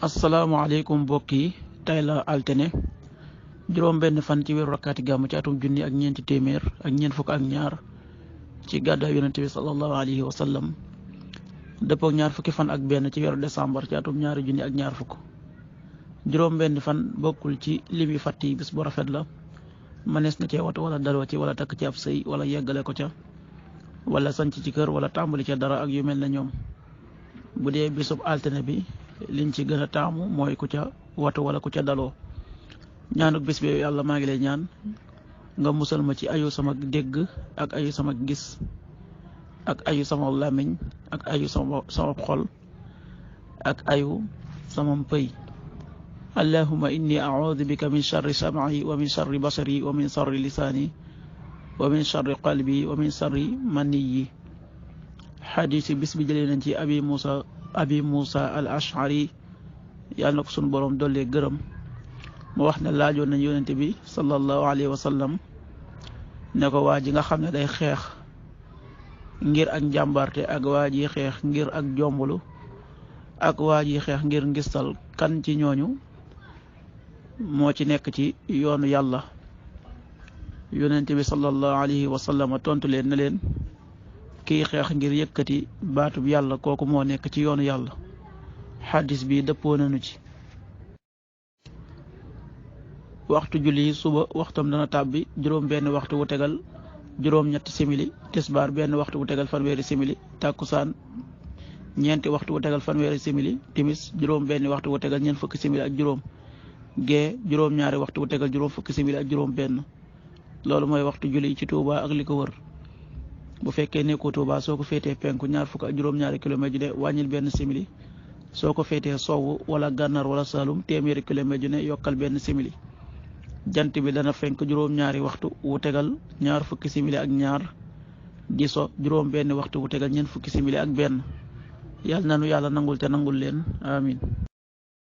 asalaamaaleykum mbokk yi tey la altine juróom benn fan ci weeru rakkaati gàmm ci atum junni ak ñeenti téeméer ak ñeent fukk ak ñaar ci gàddaay yonent bi sallallahu alayhi wa sallam dëppook ñaar fukki fan ak benn ci weeru décembre ci atum ñaari junni ak ñaar fukk. juróom benn fan bokkul ci limi fàtt yi bis bu rafet la mënees na cee watu wala daloo ci wala takk ci ab sëy wala yeggale ko ca wala sanc ci kër wala tàmbali ca dara ak yu mel na ñoom. bu dee bisub altine bi liñ ci gën a taamu mooy ku ca watu wala ku ca daloo. ñaanuk bis bi yàlla maa ngi lay ñaan nga musal ma ci ayu sama dégg ak ayu sama gis ak ayu sama làmmiñ ak ayu sama xol ak ayu sama mpëy. allahumma inni a'udhu bika min sharri sam'i wa min sharri basari wa min sharri lisaani wa min sharri qalbi wa min sharri maniyi. xadiisi bis bi jëlee nañ ci abi Musa al ashari yàlla na ko sunu boroom dollee gërëm mu wax ne laajoon nañ yonente bi sallallahu alayhi wa sallam ne ko waa ji nga xam ne day xeex ngir ak njàmbarte ak waa ji xeex ngir ak jombulu ak waa ji xeex ngir ngistal kan ci ñooñu moo ci nekk ci yoonu yàlla. yonente bi sallallahu alayhi wa sallam tontu leen ne leen kiy xeex ngir yëkkati baatub yàlla kooku moo nekk ci yoonu yàlla. xaddis bi dëppoo nañu ci. waxtu julli suba waxtam dana tàbbi juróom benn waxtu wu tegal juróom ñetti simili, tisbaar benn waxtu wu tegal fanweeri simili, tàkkusaan ñeenti waxtu wu tegal fanweeri simili, timis juróom benn waxtu wu tegal ñeent fukki simili ak juróom, gee juróom ñaari waxtu wu tegal juróom fukki simili ak juróom benn. loolu mooy waxtu julli ci Touba ak li ko wër. bu fekkee nekkoo Touba soo ko féetee penku ñaar fukk ak juróom ñaari kilomètre ju ne wàññil benn simili, soo ko féetee sowwu wala gànnaar wala Saalum téeméeri kilomètre ju ne yokkal benn simili. jant bi dana fenk juróom ñaari waxtu wu tegal ñaar fukki simili ak ñaar, di so juróom benn waxtu wu tegal ñeent fukki simili ak benn. yàlla nanu yàlla nangul te nangul leen amin.